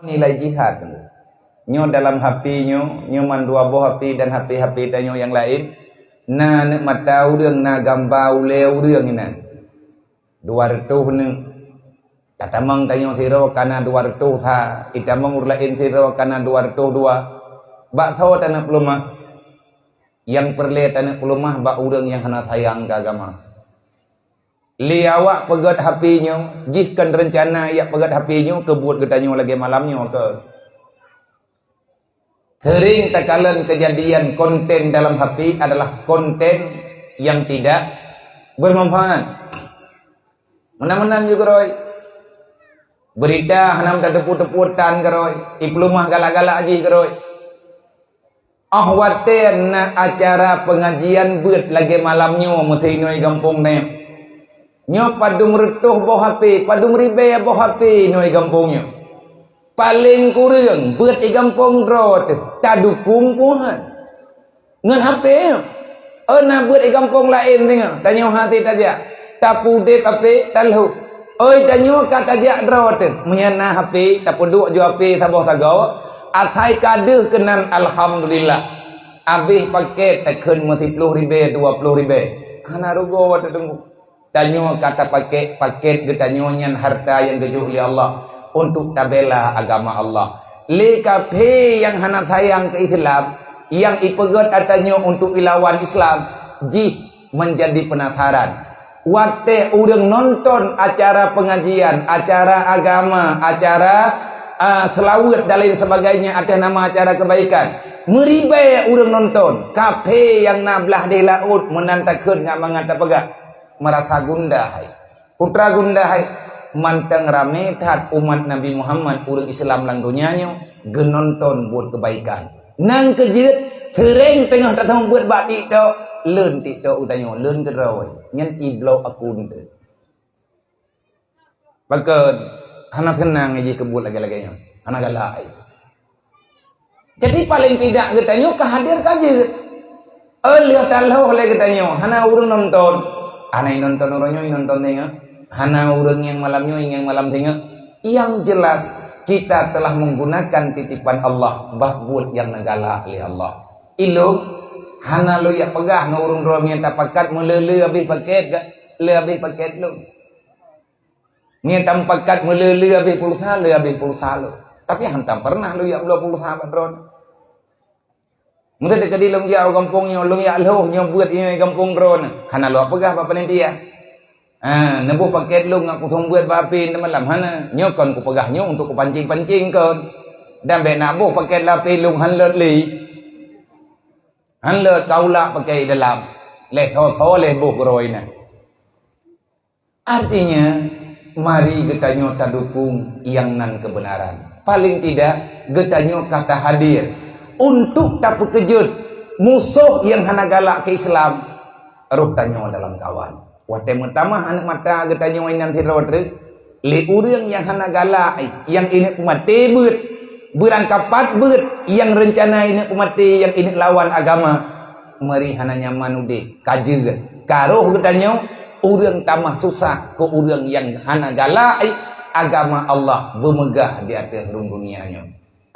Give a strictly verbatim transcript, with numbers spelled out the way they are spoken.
Nilai jihad. Nyoe dalam HP nyoe, nyoe mandua boh HP dan HP-HP tanyoe nyang laén, na aneuk mata ureuëng, na gamba ulée ureuëng inan. Dua reutôh neuk. Tatamong tanyoe sidroe kana dua reutôh sa, itamong ureuëng laén sidroe kana dua reutôh dua. Bak soe taneuk peuleumah? Nyang peureulée taneuk peuleumah bak ureuëng nyang hana sayang keu agama. Lé awak peugét HP nyoe, jih kon reuncana jak peugét HP nyoe keu buet geutanyoe lagée malam nyoe keu. Sering takalon kejadian konten dalam HP adalah konten yang tidak bermanfaat. Meunan-meunan ju keurôi. Berita hana meutateupeue-teupeue tan keurôi, ipeuleumah galak-galak jih keurôi. Ah watée na acara pengajian beuet lagée malam nyoe meusi inoe gampông nyoe. Nyoe padum reutôh boh HP, padum ribée boh HP inoe gampông nyoe. Paleng kureueng beuet i gampông droe teuh tadukong puhan. Ngon HP nyoe. Oh na beuet i gampông laén singoh, tanyoe hase tajak. Tapudeb HP talhôk. Oi tanyoe ka tajak droe teuh. Meunyan na HP, tapeuduek ju HP saboh sagoe. Asai ka deuh keunan alhamdulillah. Abéh paket takheun meusiploh ribée, dua ploh ribée. Hana rugoe teuh teungku. Tanyoe ka tapakék paket geutanyoe nyan harta nyang geujok lé Allah untuk tabela agama Allah. Lé kafé nyang hana sayang keu Islam, nyang ipeugét atra nyoe untuk ilawan Islam, jih menjadi penasaran. Watée ureuëng nonton acara pengajian, acara agama, acara, a, seulaweuet dan lain sebagainya atas nama acara kebaikan, meuribée ureuëng nonton, kafé nyang na blaih deh laôt meunan takheun ngon mangat tapeugah. Meurasa gundah hai. Putra gundah hai. Mantong ramé that umat Nabi Muhammad ureuëng Islam lam donya nyoe geunonton buet keubaikan. Nang keujeuet, seuréng teungoh tatong buet bak TikTok, leuen TikTok u tanyoe, leuen keudroe. Nyan ibloe akun teuh. Pakon hana seunang jih keu buet lagée-lagée nyoe. Hana galak ai. Jadi paling tidak geutanyoe ka hadir ka jeuet. Oh lheueh talhoh lé geutanyoe, hana ureuëng nonton. Hana inonton uroe nyoe, inonton singoh. Hana ureuëng nyang malam nyoe, nyang malam singoh. Yang jelas, kita telah menggunakan titipan Allah bah buet nyang neugalak lé Allah. Ilong, hana lôn jak peugah ngon ureuëng droe nyang tapakat meuleu-leu habéh paket, le habéh paket lôn. Nyan tampakat meuleu-leu habéh pulsa, le habéh pulsa lôn. Tapi hantom pernah lôn jak bloe pulsa bak droe. Meuteuk teukeudi lôn jak u gampông nyoe, lôn jak lhoh nyoe beuet nyoe gampông droe. Hana lôn peugah bak panitia. Ha, neuboh paket lôn ngat kusong beuet bak api malam hana. Nyoe kon kupeugah nyoe untuk kupancing-pancing kon. Dan bék nak boh paket lapéh lôn han lôt lé. Han lôt kaulak pakai dalam. Leh tho-tho leh boh keurôi na. Artinya, mari geutanyoe tadukung nyang nan keubeunaran. Paling tidak, geutanyoe ka tahadir untuk tapeukeujot musoh nyang hana galak keu Islam, roh tanyoe dalam kawan. Watée meutamah aneuk mata geutanyoe inan sidroe treuk, lé ureuëng nyang hana galak, nyang ineuek peumaté beuet, beurangkapat beuet, nyang reuncana ineuek peumaté, nyang ineuek lawan agama, meuri hana nyaman udeb, ka jeuet, ka roh geutanyoe, ureuëng tamah susah keu ureuëng nyang hana galak agama Allah beumeugah di ateueh rhueng dunia nyoe.